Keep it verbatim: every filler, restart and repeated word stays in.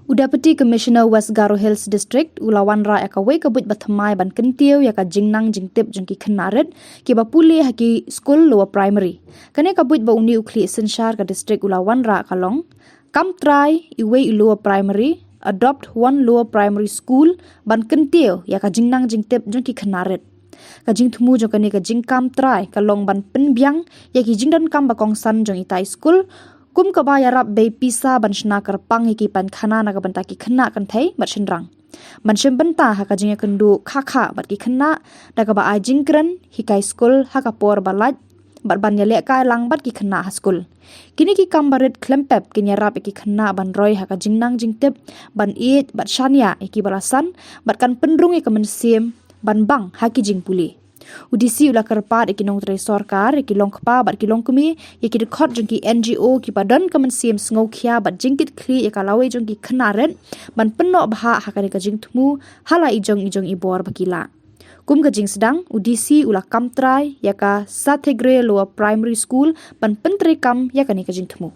U Deputy Commissioner West Garo Hills District u la wanrah ïa kawei ka buit bathymmai ban kyntiew ïa ka jingnang jingtip jong ki khynnah rit kiba pule ha ki skul lower primary. Kane ka buit ba une u khlieh synshar ka district u la wanrah ka long: Kam trai iwei i lower primary, adopt one lower primary school ban kyntiew ïa ka jingnang jingtip jong ki khynnah rit. Ka jingthmu jong kane ka jingkam trai ka long ban pynbiang ïa ki jingdonkam ba kongsan jong itai i skul, kum kaba ïarap bei pisa ban shna kyrpang ïa ki painkhana na ka bynta ki khynnah kynthei bad shynrang, ban shim bynta ha ka jingïakynduh khakha bad ki khynnah da kaba ai jingkren hikai skul ha ka por ba lait bad ban ïalehkai lang bad ki khynnah ha skul. Kine ki kam barit khlem pep kin ïarap ïa ki khynnah ban roi ha ka jingnang jingtip, ban ïeit bad shaniah ïa kiba la san, bad kan pynrung ïa ka mynsiem ban bang ha ki jingpule. U D C u la kyrpad ïa ki nongtrei sorkar, ïa ki longkpa bad ki longkmie, ïa ki dkhot jong ki N G O kiba don ka mynsiem sngewkhia bad jingkitkhlieh ïa ka lawei jong ki khynnah rit ban pynnoh bhah ha kane ka jingthmu ha la i jong i jong i bor ba ki lah. Kum ka jingsdang, u D C u la kam trai ïa ka Sathegre Lower Primary School ban pyntreikam ïa kane ka jingthmu.